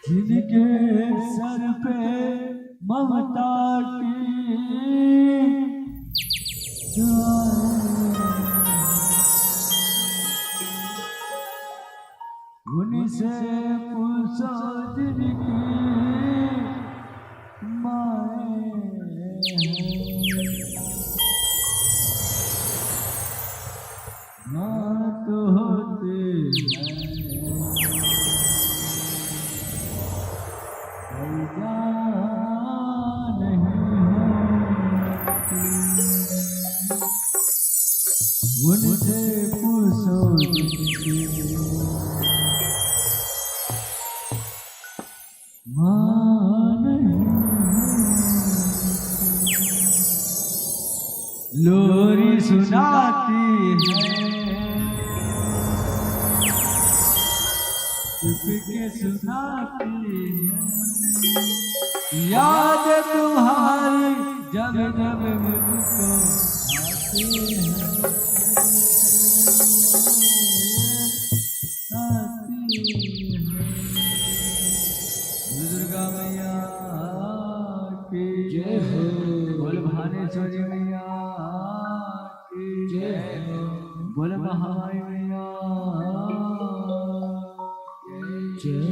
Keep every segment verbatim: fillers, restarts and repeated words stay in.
जिनके सर पे ममता की छाया, उनसे पूछो जिनकी माए हैं। माँ तो होती है, पैदा नहीं होती। उनसे पूछो जिनकी माँ नहीं होती। लोरी सुनाती है, चुपके सुनाती है, याद तुम्हारी जब जब मुझको आती है, आती है। बोल दुर्गा मैया की जय हो। बोल भानेश्वरी मैया की जय हो। बोल महामाई मैया की जय।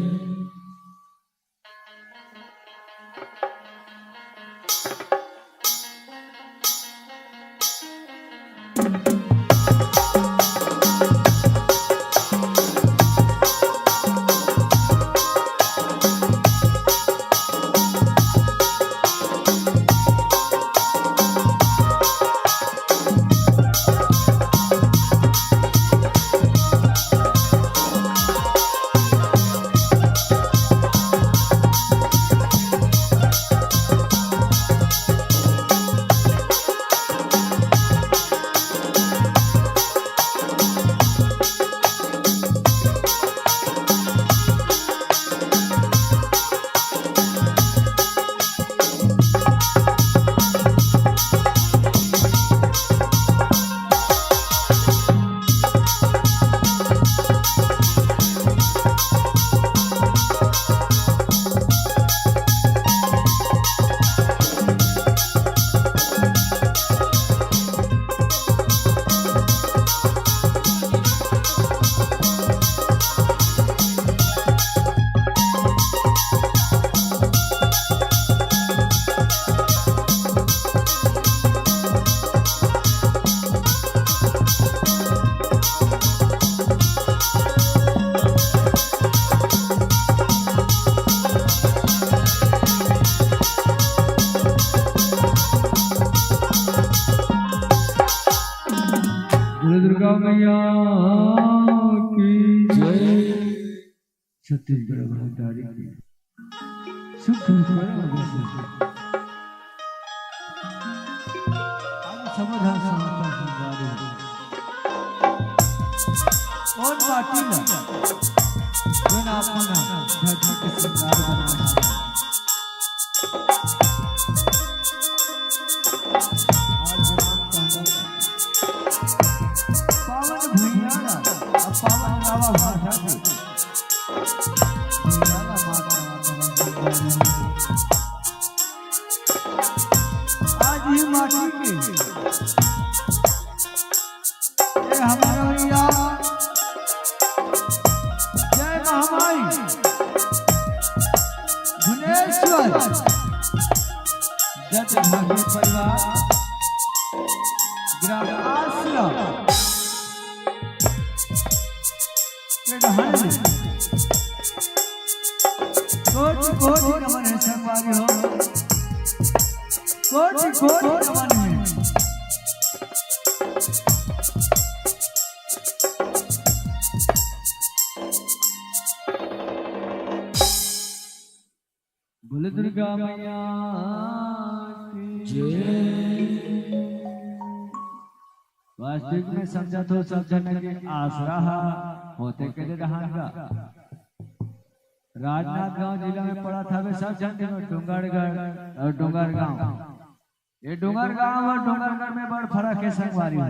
बोलो दुर्गा मैया की जय। छत्तीसगढ़ महतारी की। सुख दुख करम अवश्य। आज समाधान समाधान संसारी। कौन बाटी ना? जो ना अपना धरती के श्रृंगार बनाना है। आज जवान का पावन भुइयां ला, अब पावन रावा भाषा के। भुइयां ला माता, माता, माता। आज ही माटी के, ये हमारा भैया, जय महामाई, भुवनेश्वर, दत्त भागी परिवार, ग्राम आश्रम। कोटि कोटि नमन हे संगवारी हो, कोटि कोटि नमन हे। बोले दुर्गा मैया की जय। वास्तविक में समझत हो सब झन के आसरा हा होते के दे दहान का। राजनांदगांव जिला में पड़त हवे सब झन के डोंगरगढ़ अउ डोंगरगांव। ये डोंगरगांव अउ डोंगरगढ़ में बड़ फरक हे संगवारी हो।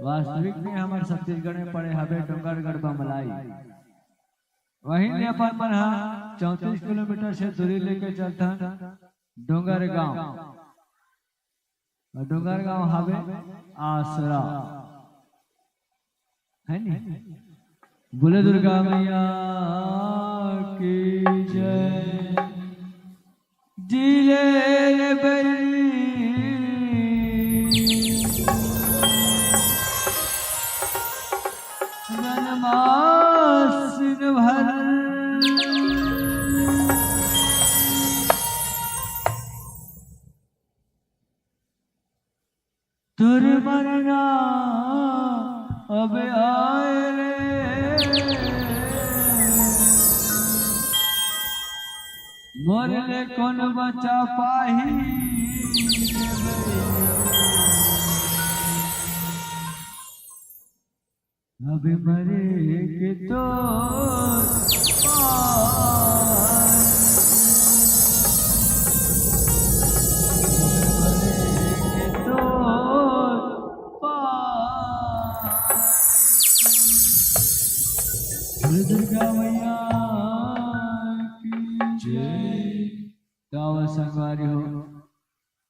वास्तविक में हमर छत्तीसगढ़ में पड़े हवे डोंगरगढ़ बमलाई। वहीं ले अपन मन ह चौंतीस किलोमीटर से दूरी लेके चलथन डोंगरगांव। अउ डोंगरगांव हवे आसरा, है नी? बोले दुर्गा मैया की जय। जिले रे बरी जनमासिन भर तोर मरना अब आए रे, मोर ले कोन बचा पाही। अब मरे के तो दुर्गा मैया की जय। तो संगवारी हो,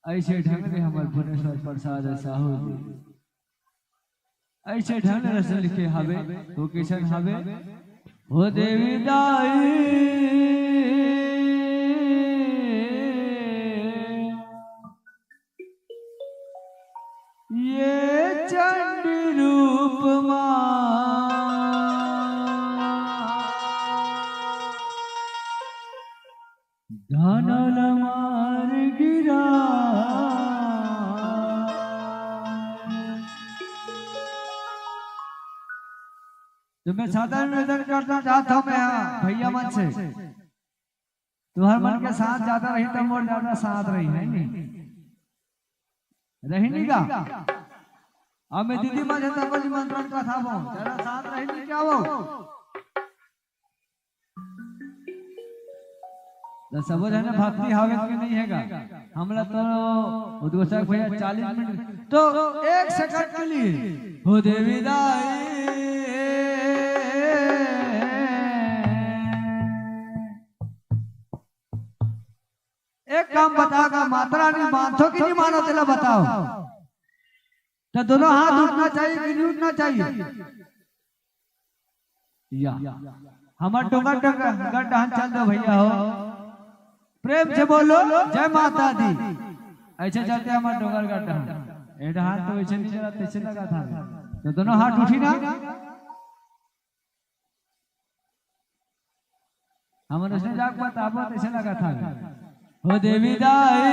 ऐसे ढंग ले हमर भुवनेश्वर प्रसाद साहू जी ऐसे ढंग रस लिखे हवे, वो कैसन हवे? हो देवी दाई, ये चंड रूप मा धन ल मार गिरा। तो मैं सादर निवेदन करना चाहता हूँ मैं यहाँ भैया मन से, तुम्हार मन के साथ ज्यादा रही तो मोर ज्यादा साथ रही, है नी? रही नी का? अब मैं दीदी मन से तब निमंत्रण कथा वो ज्यादा साथ रही नी क्या वो? तो सबो झन भक्ति हावे के नहीं है गा? हमला तो उद्घोषक भैया चालीस मिनट, तो एक सेकंड के लिए हो देवी दाई। एक काम बता का माता रानी मानथो कि नहीं मानो, तेला बताओ। तो दोनों हाथ उठना चाहिए कि नहीं उठना चाहिए? या हमर डोंगरगढ़ डहन चल दो भैया हो, प्रेम से बोलो जय माता दी। ऐसे चलते हमर डोंगरगढ़ डहन, ए डहन तो ऐसे नहीं चला, तैसे लगा था। तो दोनों हाथ उठी ना, हमन उसने जाके बताबो तैसे लगा था। हो देवी दाई,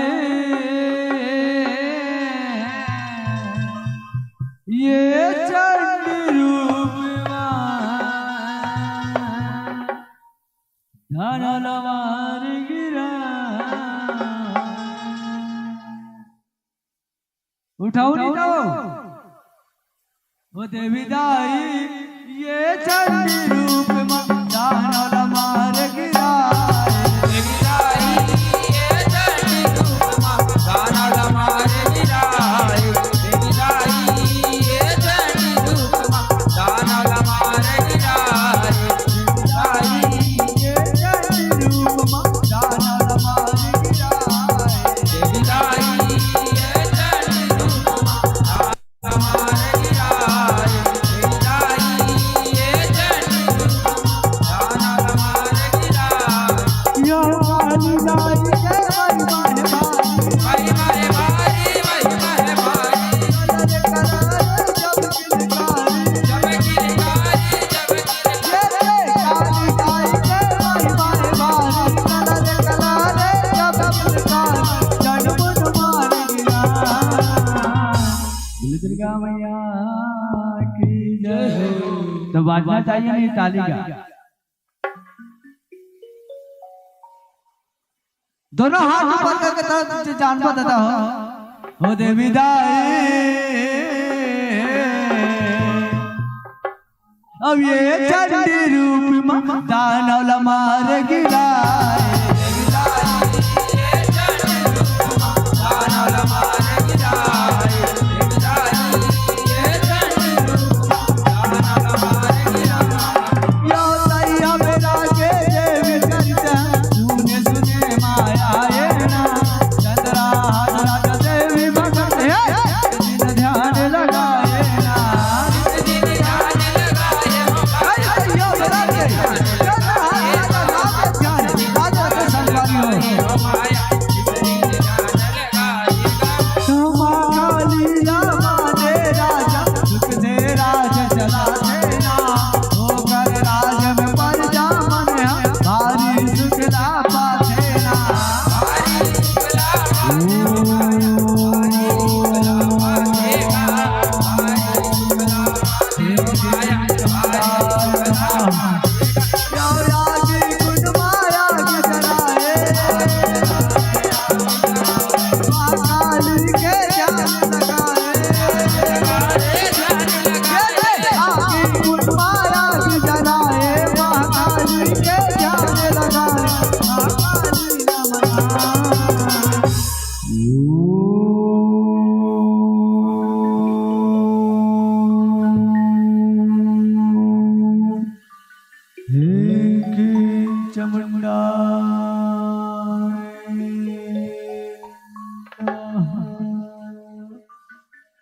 ये चंड रूप मा धन ल मार गिरा। उठाओ नहीं तो। ओ देवी दाई, ये चंडी रूप मा दानव ल मार गिराए। देवी दाई, ये चंडी रूप मा दानव ल मार गिराए। देवी दाई, ये चंडी रूप मा दानव ल मार गिराए। देवी दाई, ये चंडी रूप मा दानव ल मार गिराए। देवी दाई, ये चंडी रूप मा बोले दुर्गा मैया की जय हो। तो बाजना चाहिए नहीं ताली का। दोनों हाथ ऊपर करके तो जानबो दादा हो। हो देवी दाई, अब ये चंडी रूप मा दानव ल मार गिराए। यो तैया मेरा मुंडा।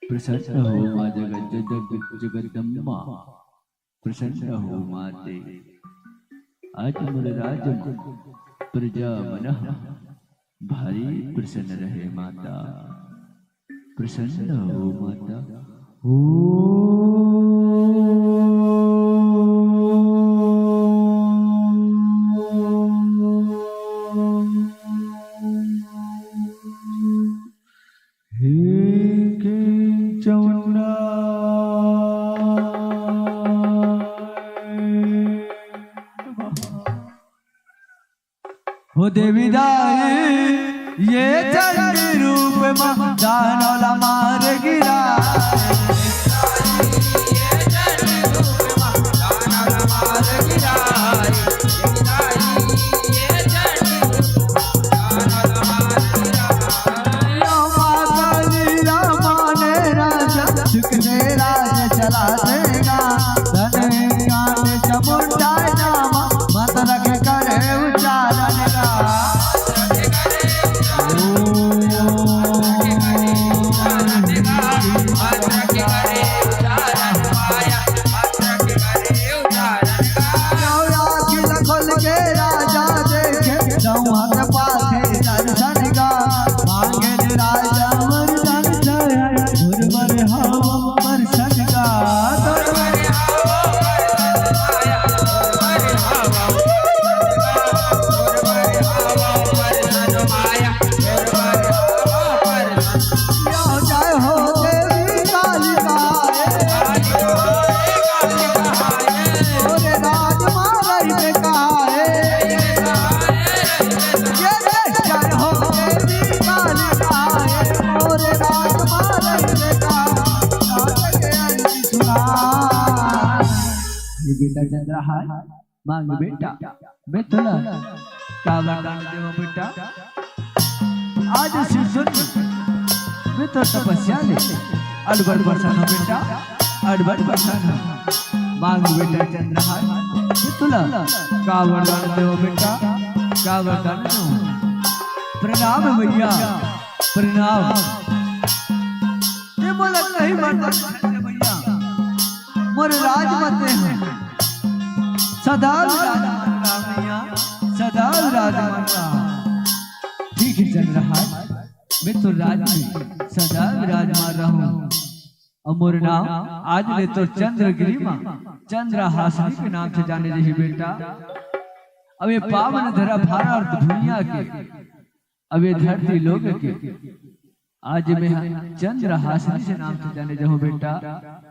प्रसन्न हो माँ जगत जगत जगदम्बा, प्रसन्न हो माते। आज मोर राज म प्रजा मन भारी प्रसन्न रहे माता, प्रसन्न हो माता। ओ हे के चौड़ा। हो देवी दाई, ये चंडी रूप म दानव ला मार गिराए। रामा काली रामा ने राज, सुख से राज चला देगा। धन कांड चामुंडा नाम, मंत्र के करे उच्चारण का। ये बेटा चंद्रहार, मांग बेटा, मैं तोला का वरदान देवो बेटा? आज से सुन, मैं तो तपस्या ले अड़बड़ बरसन हो बेटा, अड़बड़ बरसन हो। मांग बेटा चंद्रहार, मैं तोला का वरदान देवो बेटा, का वरदान देवो? प्रणाम भैया, प्रणाम। ये बोला नहीं वरदान भैया। मोर राज म तें ह सदा विराजमान रहा मैया, सदा विराजमान रहा। ठीक है चंद्रहार, मैं तो राज में सदा विराजमान रहूं। अउ मोर नाम आज ले तो चंद्रगिरी म चंद्रहासिनी के नाम से जाने रही बेटा। अब ये पावन धरा भारत भुइयां के, अब ये धरती लोक के आज मैं ह चंद्रहासिनी से नाम से जाने जहूं बेटा,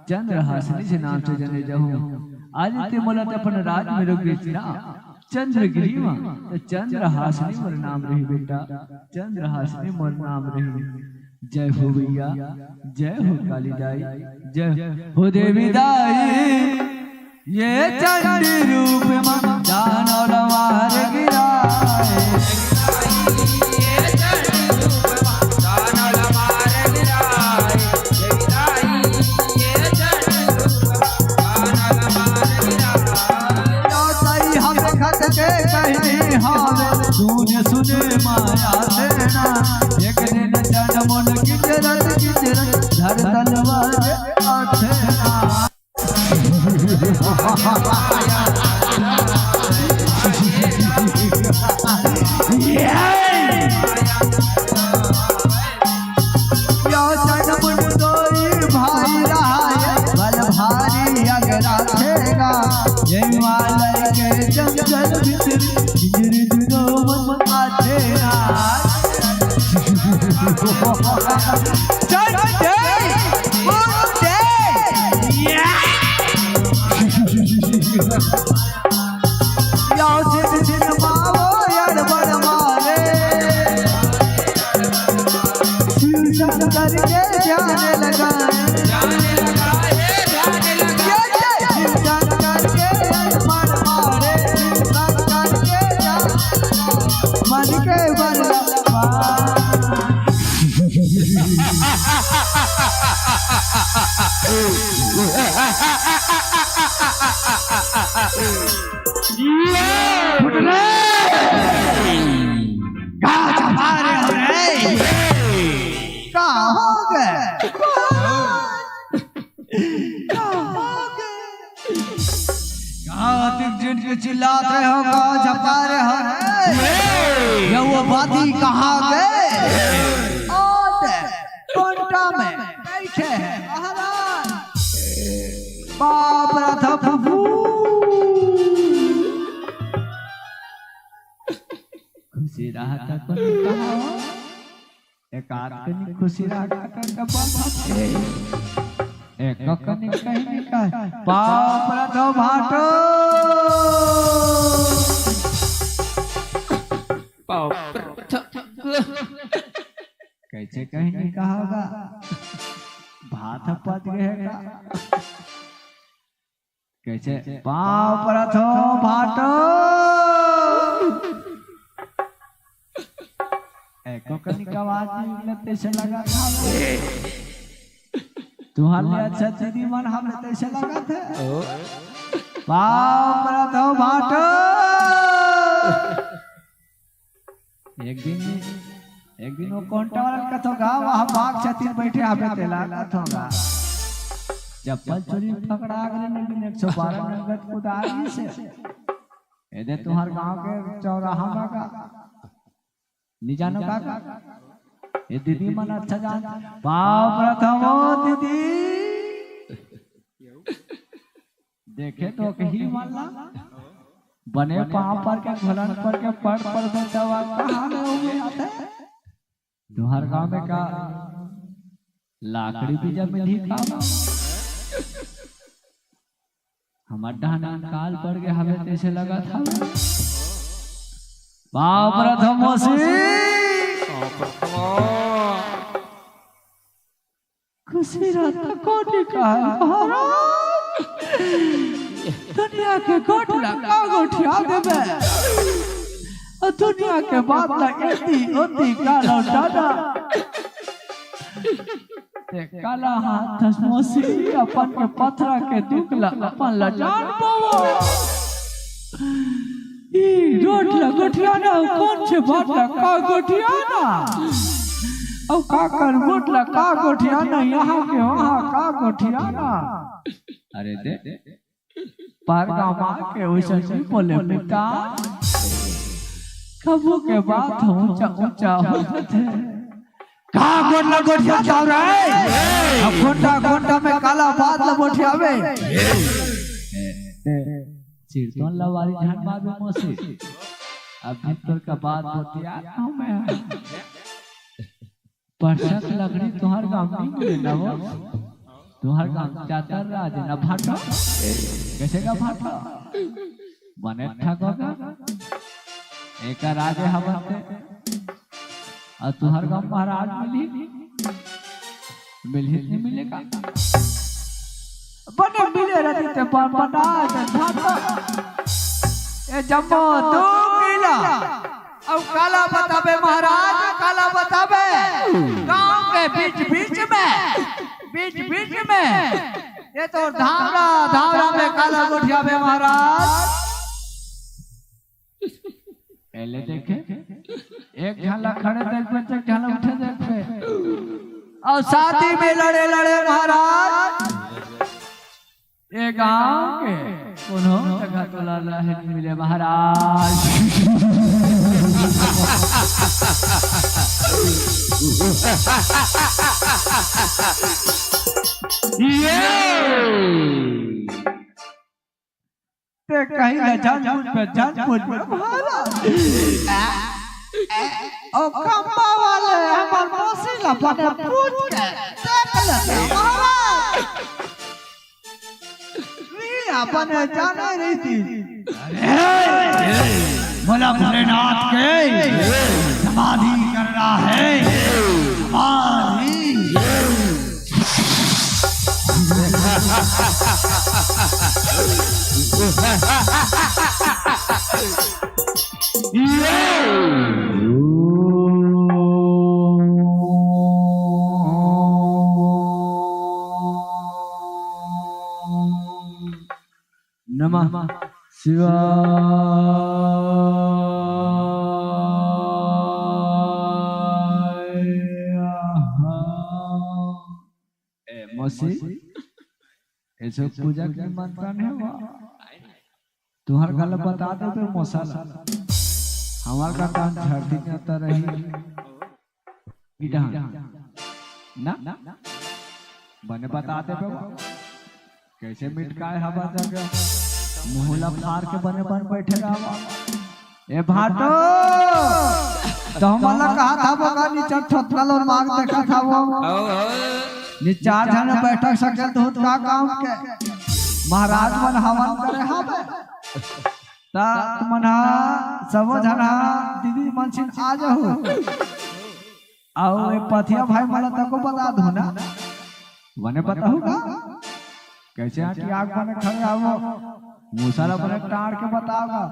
चंद्रहासिनी से नाम से जाने जहूं। आज ते मोला ते अपन राज में रोक देस ना, चंद्रगिरी म, त चंद्रहासिनी मोर नाम रही बेटा, चंद्रहासिनी मोर नाम रही। जय हो भैया, जय हो काली दाई, जय हो देवी दाई। ये चंडी रूप म दानव ल मार गिराए। यो तई हम खत के कहनी हावे, सुने सुने माया सेना। एक दिन चंड मुन किचरत किचरत धर तलवार अथेना। यो चंड मुन दोई भाई रहाय, बल भारी अगरा थेगा। ये वालर के जंगल भीतर, हिजरी दिनो मन आथेना। चंड जय, मुन जय। या। यो जिन जिन मावो अड़बड़ मारे, शिव शंकर के ध्यान लगाए। ये जय शिव शंकर के अड़बड़ मारे, शिव शंकर के ध्यान, मन के बल पाए। फुटले। जिन के चिल्लात रहे हो, का झपका रहे हो रे? ये वो बाती कहाँ गए? ओ दे, कोंटा में बैठे हैं महाराज। बाप रे, था फुफू। खुशी रहा था कोनी कहा हो? एक आध कनी खुशी रहा था का बाप। ए, एक कनी कहीं नहीं कहा। बाप रे, था भाटो। बाप रे, था। कैसे कहीं नहीं कहा होगा? भात पच गए का? कैसे? बाप रे, था भाटो। एको कनी का आवाज नहीं निकलत, तैसे लगा था। तुहार ले अच्छा दीदी मन हमरे तैसे लगा था। ओ। बाप रे, था भाटो। एक दिन, एक दिन वो कोंटा वाला कथोगा, वहाँ बाघ छतीन बैठे हबे तेला कथोगा। चप्पल चोरी पकड़ा गए, लेकिन एक सौ बारह नंबर कुदारी से। एदे तुहार गांव के चौराहा में का। नहीं जानो का, का? ये दीदी मन अच्छा जान। बाप रे, था वो दीदी। देखे तो कही वाला बने पाँव पर के, घुलन पर के, पड़ पड़ बचावा, कहाँ ले हो गया थे? तुहार गांव में का लाकड़ी बीजा मिलही का? हमर डहान काल पड़ गए हवे, तैसे लगा था। बाप रे, था मोसी। खुशी रहता कोनी कहा महाराज। दुनिया के गोठ ला का गोठिया देबे, और दुनिया के बात ला एती ओती का लौटा दा। ते काला हाथ था मोसी, अपन के पथरा के दुख ला अपन ला जान पावा। ई रोट ला गोठियाना, कौन से बात ला का गोठियाना? अब का कर, गोट ला का गोठियाना, यहाँ के वहाँ का गोठियाना? अरे दे, पर गामा के वैसे नहीं बोले बेटा। कबू के बात ऊंचा ऊंचा होत हे। का गोट ला गोठिया जाव रे? अब घंटा घंटा में काला बात ला गोठियावे। चिरतोन लवारी झन मारबे मोसी। अब भीतर का बात बतिया हूँ मैं। परसक लकड़ी तुहार गांव नहीं मिले ना वो। तुहार गांव जातर राज ना भाटा। कैसे का भाटा? बने ठगोगा। एकर आगे हवन ते। और तुहार गांव महाराज मिली। मिलही नहीं मिलेगा। बने मिले रहती ते बन बना दे धाता। ए जम्मो दो मिला। अब काला बताबे महाराज, काला बताबे। गांव के बीच बीच में, बीच बीच में। ये तो धावरा, धावरा में काला गोठियाबे महाराज। पहले देखे, एक झन ला खड़े देखबे, तो एक झन ला उठे देखबे। और शादी में लड़े लड़े महाराज, ये गांव के कोनो जगह तोला रहे नहीं मिले महाराज। ये ते कहीं ले जान बुझ पे, जान बुझ पे महाराज। ओ खंबा वाले हमर मौसी ला बने पूछ के देख लेते महाराज। वी अपन जाने रही थी। अरे, मोला भोलेनाथ के समाधि करना है। समाधि। नमः शिवाय। ए मौसी, ऐसे पूजा के निमंत्रण है वा? तुहर गला बता देबे मोसा ला। हमार का कान झरती न त रही। ई डहन। ना? बने बता देबे बा। कैसे मिटकाए हवा जगह? मुंह ला फार के बने बन बैठे रहा। ए भाटो, तो हमन ला कहा था वो का नीचा थोथना लोर मार देखा था वो। नीचा झन बैठक सके तो का काम के? महाराज मन हवन करे हवे। ता तुमन हा सबो झन हा दीदी मन सिन आ जाहू। अउ ए पथिया भाई मन ला तको बता दो ना। बने बताहू का? कैसे आंटी आग बने खड़े आवो? मूसा ला बने टाड़ के बताओगा।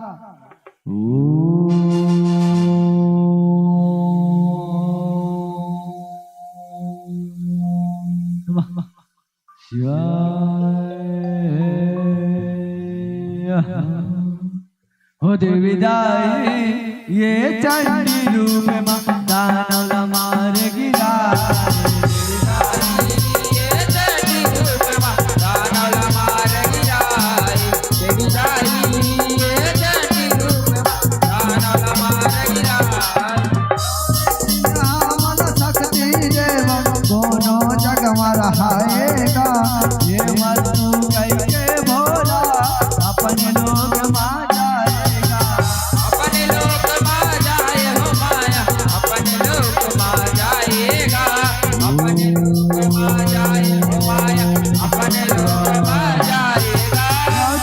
हो देवी दाई, ये चंडी रूप मा दानव ला मार गिराए। ये चंडी रूप मा दानव ला मार गिराए। देवी दाई, ये चंडी रूप मा दानव ला मार गिराए। हमन शक्ति देव कोनो जग म रहाएगा। ये मत तू कहिके भोला, अपन लोक मा जाएगा। अपन लोक मा जाए हो माया, अपन लोक मा जाएगा। अपन लोक मा जाए हो माया, अपन लोक मा जाएगा।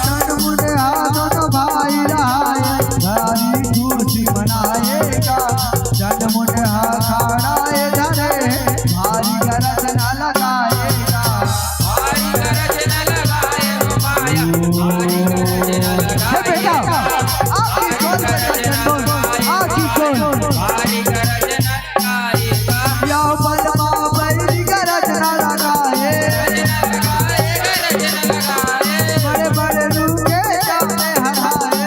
चंड मुंड हाथ न भाई रहाए, भारी खुशी मनाएगा। चंड मुंड अखाड़ा ए धरे, भारी गरज न लगाएगा। भारी गरज न लगाए हो माया, भारी गरज न लगाए। हे बेटा, आखिरी call बेटा, चंडोल, आखिरी call। भारी गरज न लगाएगा। या बलमा बैरी गरज न लगाए। गरज न लगाए, गरज न लगाए। बड़े बड़े रूप के जाने हराए।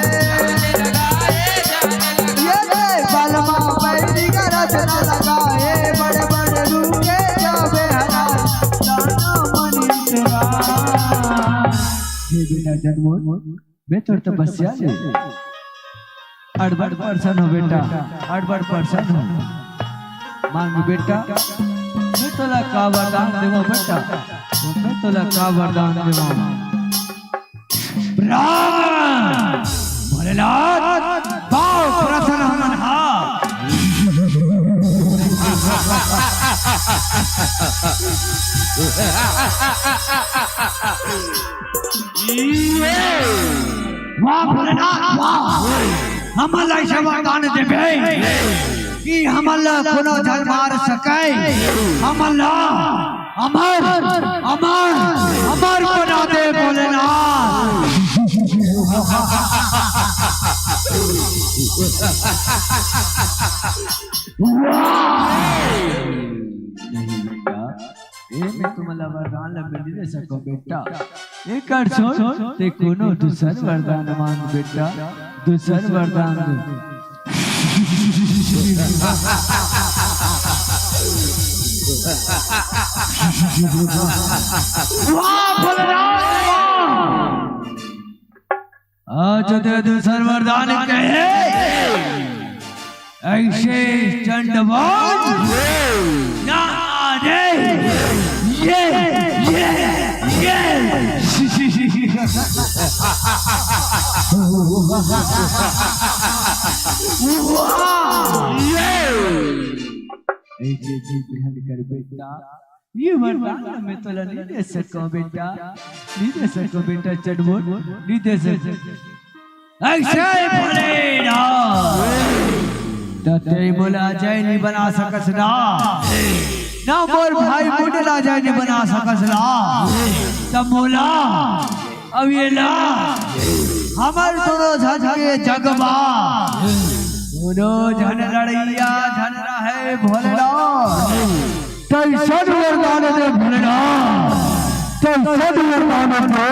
ये दे बलमा बैरी गरज न लगाए, बड़े बड़े रूप के जाबे हराए, जानो मनीष राम। हे बेटा जन्मोहन, मैं तोर तपस्या ले अड़बड़ प्रसन्न हो बेटा, अड़बड़ प्रसन्न हो। मांग बेटा, मैं तोला का वरदान देवो बेटा, मैं तोला का वरदान देवो। राम भोलेनाथ, पाव प्रसन्न हमन हा। वाह भोलेनाथ, वाह। हमन ला ऐसे वरदान देबे कि हमन ला कोनो झन मार सके, हमन ला अमर, अमर, अमर बना दे भोलेनाथ। नहीं बेटा, ए मैं तुमला वरदान ला मिल दे सको बेटा। एकर छोड़ ते कोनो दूसर वरदान मांग बेटा, दूसर वरदान दे। वाह बलराम वाह। आज ते दूसर वरदान कहे, ऐसे चंडवाज ना आने। ये, ये, ये। वाह। ये। ऐसे जी ग्रहण कर बेटा। ये वरदान मैं तोला नहीं दे सको बेटा, नहीं दे सको बेटा, चंडमुंड नहीं दे सको। ऐसे भोलेनाथ, त ते मोला अजय नहीं बना सकस ना, ना मोर भाई मुंड ला अजय नहीं बना सकस ना, त मोला अब ये ला हमर दोनों झन के जगबा, दोनों झन लड़ैया झन रहे भोलेनाथ। तैसन वरदान दे भोलेनाथ, तैसन वरदान दे।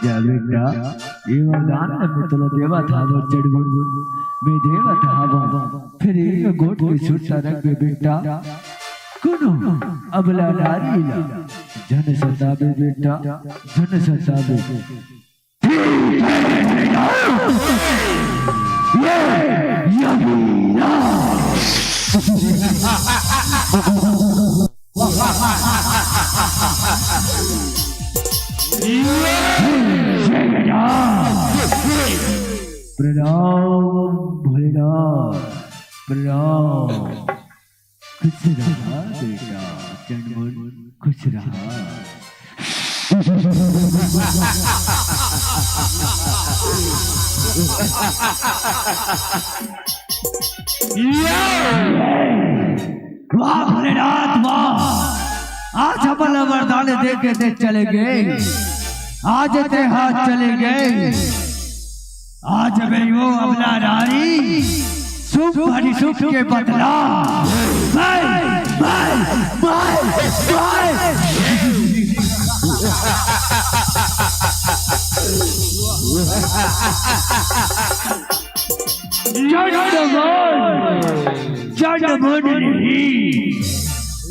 जा बेटा, ये वरदान ल मैं तोला देवत हावों चंडमुंड, मैं देवत हावों। फेर एक गोठ के सुरता रखबे बेटा, कोनो अबला नारी ला झन सताबे बेटा, झन सताबे। ठीक है बेटा, ये यमुना। प्रणाम भोलेनाथ, प्रणाम। खुश रहा बेटा, चंडमुंड खुश रहा। वाह भोलेनाथ वाह, आज हमन ला वरदान दे के ते चले गे, आज ते हा चले गे, आज मैं वो अबला नारी शुभ अशुभ के बदला। बाय, बाय, बाय, बाय। चंडमुंड, चंडमुंड नहीं।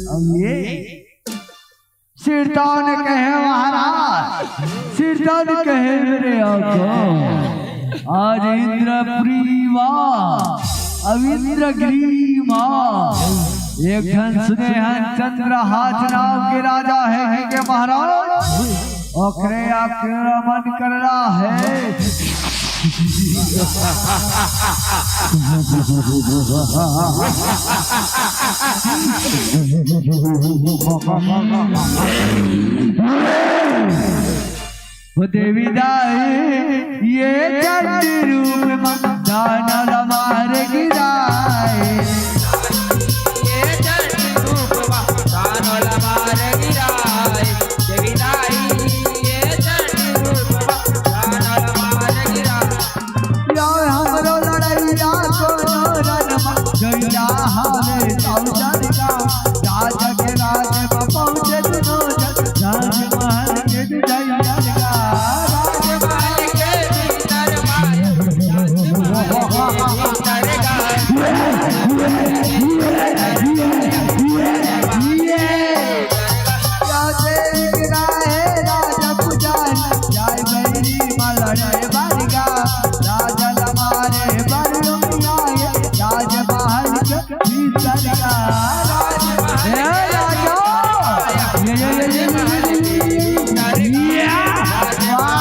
अब ये सिरदान कहे महाराज, सिरदान कहे मेरे आका। आज इंद्रपुरी मा, अब इंद्रगिरी मा, एक ठन सुने हन चंद्रहास नाम के राजा हे के महाराज, ओकरे आक्रमण करना हे। ओ देवी दाई, ये चंडी रूप मा दानव ला मार गिराए। ये चंडी रूप मा दानव ला मार गिराए। देवी दाई, ये चंडी रूप मा दानव ला मार गिराए। या हमरो लड़ैया कोनो रण मा गैया हवे सौजन का। राज के राज मा पहुँचे दुनो जन, राजमहल के दुजैया का। राजमहल के भीतर माया, राजमहल के भीतर का। या देवी राहे राजा पुजारी, जाय बैरी मा लड़े बरगा, राजा लमारे बरुम आए, राज महल के भीतर का। ए राजा, ये, ये, ये, ये, ये, ये, ये, या, वाह।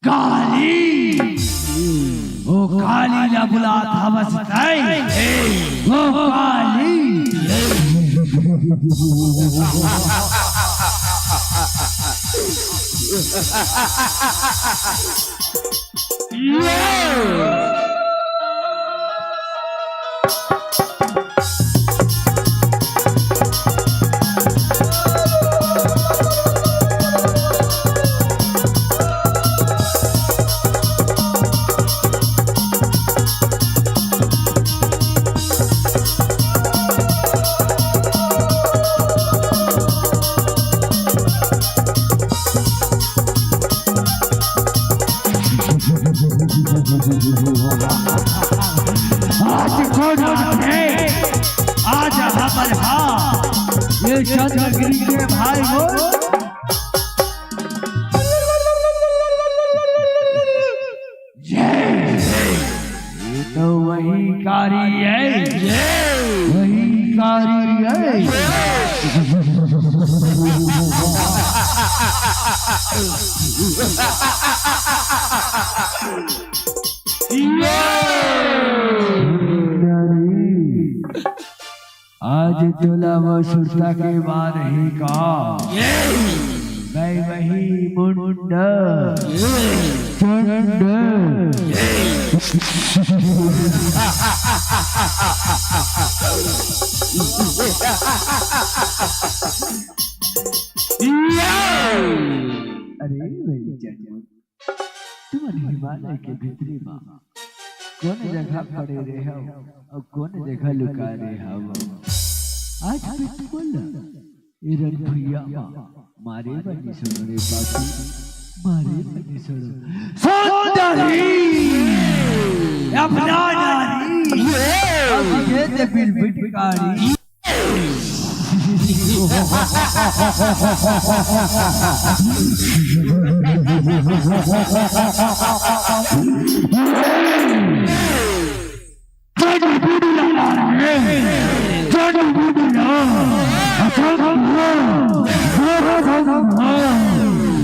काली, ओ काली ला बुलात हवस तैं, ओ काली। आज कौन है? आज हमर हा, ये चंद्रगिरी के भाई हो। ये तो वही कारी है, वही कारी है। आज तोला वो सुरता के बार हे का? मैं वही मुंड चंड। अरे भाई चंड, तुमन हिमालय के भीतरी मा कोन जगह पड़े रेहव अउ कोन जगह लुका रेहव? आज भी तुमन ला ए रण भुइयां मा मारे बनी सड़ो रे पापी, मारे बनी सड़ो। सुंदरी! अपना नारी! अब ये दे बिल बिटकारी।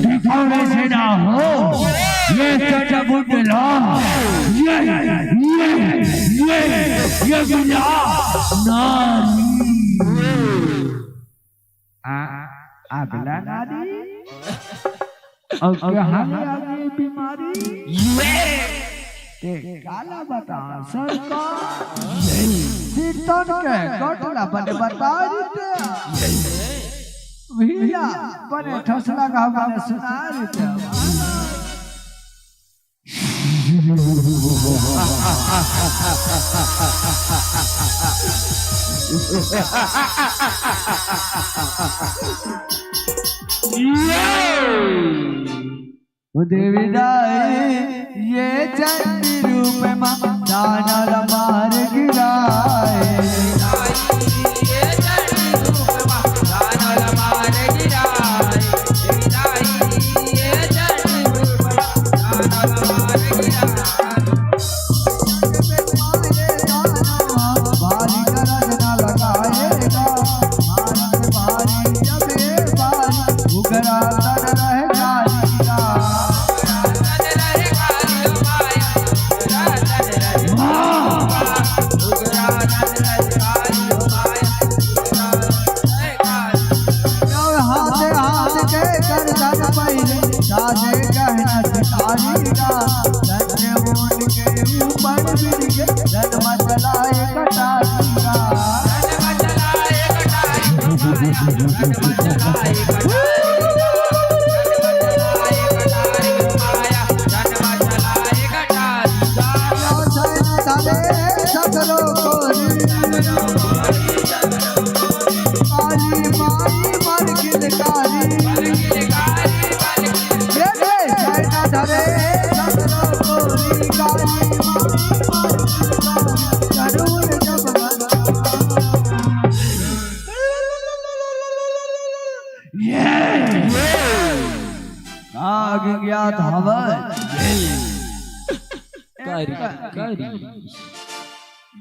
देखो वैसे ना हो, ये चटबुटला, ये, ये, ये, ये गुलाब नारी। आ, अगला नारी? अउ कहाँ ले आगे बीमारी? ते काला बता सरकार? सिरतन के गटला बने बता रही ते। भैया, बने ठसला का बने सुना रही ते। ओ देवी दाई, ये चंडी रूप मा दानल मार गिराए। का अज्ञात हवय? करी, करी।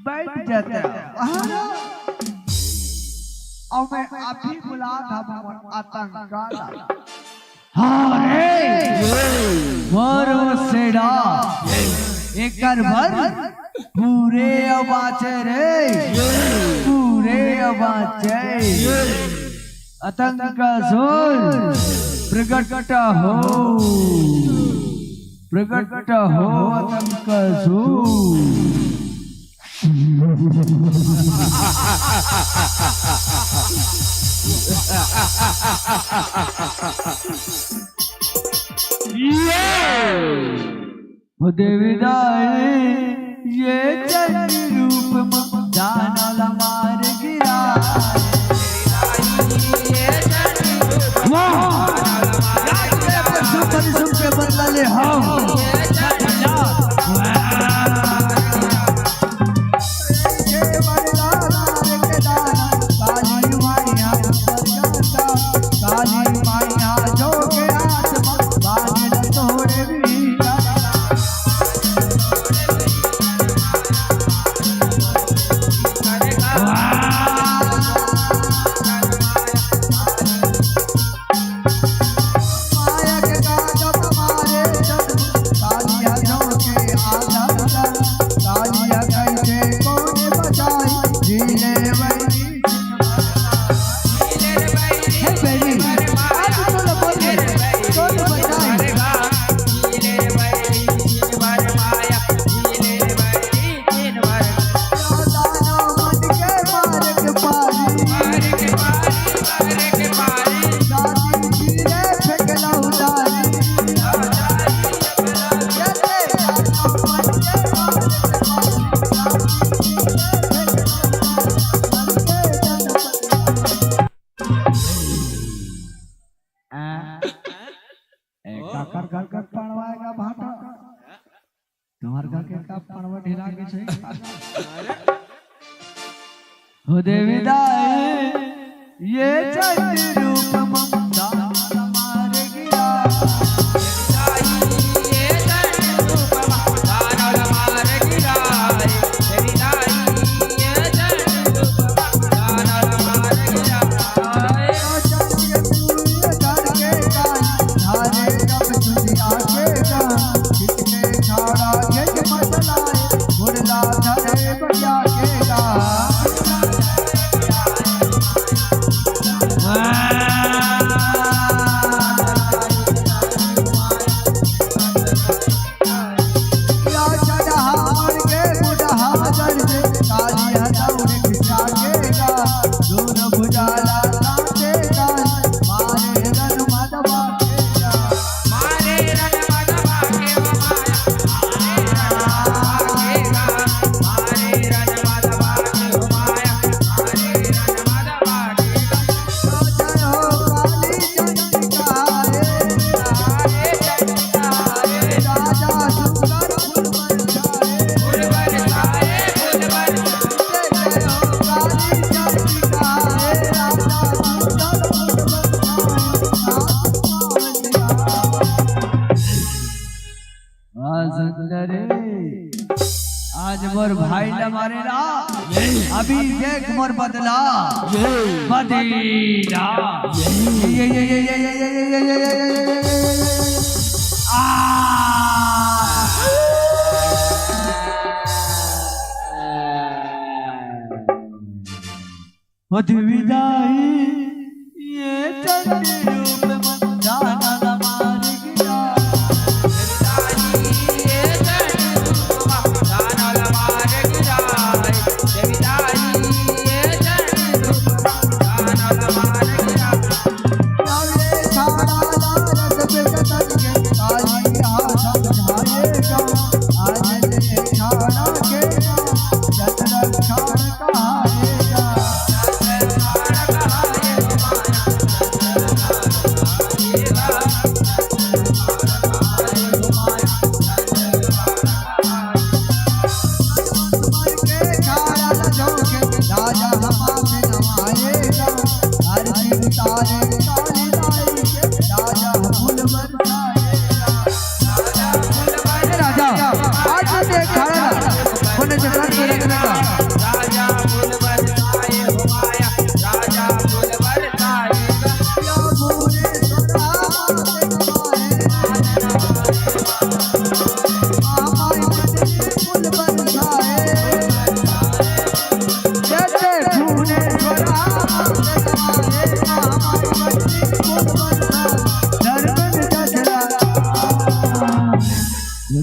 बैठ जाते। अउ मैं अभी बुलात हवं आतंका ला। हाँ रे, मोरो सेड़ा, एकर बर पूरे अबाचे रे, पूरे अबाचे। आतंकासुर प्रगट हो, प्रगट हो आतंकासुर। ये! ओ देवी दाई, ये चंडी रूप मा दानल मार गिराए। वाह! राज के अपन सुख परिश्रम के बदला ले हम। तुम्हार का के का पड़वा ढिला के छै? हो देवी दाई, ये चंडी रूप ममता मार गिरा। वाह सुंदरी, आज मोर भाई ला मारे ला, अभी देख मोर बदला, बदला। ये, ये, ये, आ। हो देवी दाई, ये चंडी रूप में जाना न मार गिरा।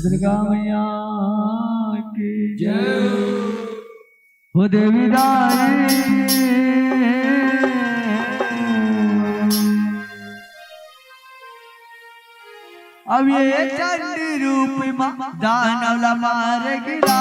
दुर्गा मैया की जय। हो देवी दाई, अब ये चंडी रूप मा दानव ला मार गिरा।